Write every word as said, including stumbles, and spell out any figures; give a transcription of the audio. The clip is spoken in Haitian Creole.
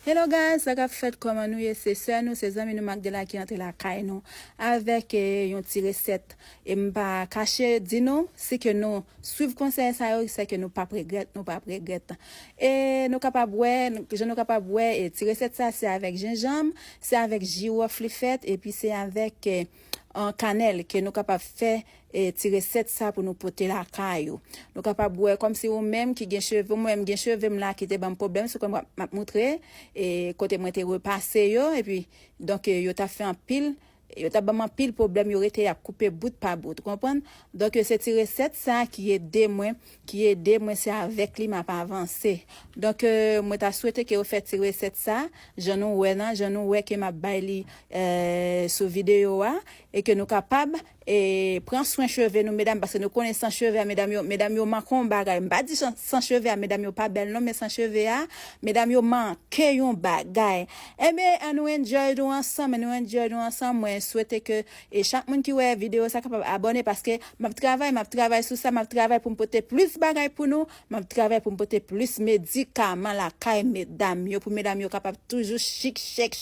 Hello guys, sa k ap fèt, kòman nou ye? Se sè nou, se zanmi nou Magdela ki antre lakay nou avèk eh, yon ti resèt. E m pa kache di nou, si ke nou swiv konsèy sa yo, se ke nou p ap regrèt, nou p ap regrèt. E nou kapab wè, jan nou kapab wè, e ti resèt sa, se avèk jenjanm, se avèk jiwòf li fèt, epi se avèk eh, an kanèl ke nou kapab fè e ti resèt sa pou nou pote lakay ou. Nou kapab wè kòmsi ou menm ki gen cheve, mwen menm gen cheve m la ki te ban m pwoblèm, se kòm m ap moutre e kote mwen te repase yo, epi donk e, yo t ap fè anpil, yo t ap ban m anpil pwoblèm, yo rete y ap koupe bout pa bout, ou konprann? Donk e, se ti resèt sa ki ede mwen, ki ede mwen, se avèk li m ap avanse. Donk e, mwen ta swete ke yo fè ti resèt sa, jan nou wè nan, jan nou wè ke m ap bay li e, sou videyo a, e ke nou kapab e pran swen cheve nou, medam, paske nou konnen san cheve a, medam yo, medam yo manke yon bagay. M pa di san, san cheve a, medam yo pa bèl non, men san cheve a, medam yo manke yon bagay. Enben, an nou enjoy nou ansanm, an nou enjoy nou ansanm. Mwen swete ke e chak moun ki wè videyo sa kapab abòne, paske m ap travay, m ap travay sou sa, m ap travay pou m pote plis bagay pou nou, m ap travay pou m pote plis medikaman lakay medam yo, pou medam yo kapab toujou chik, chèk,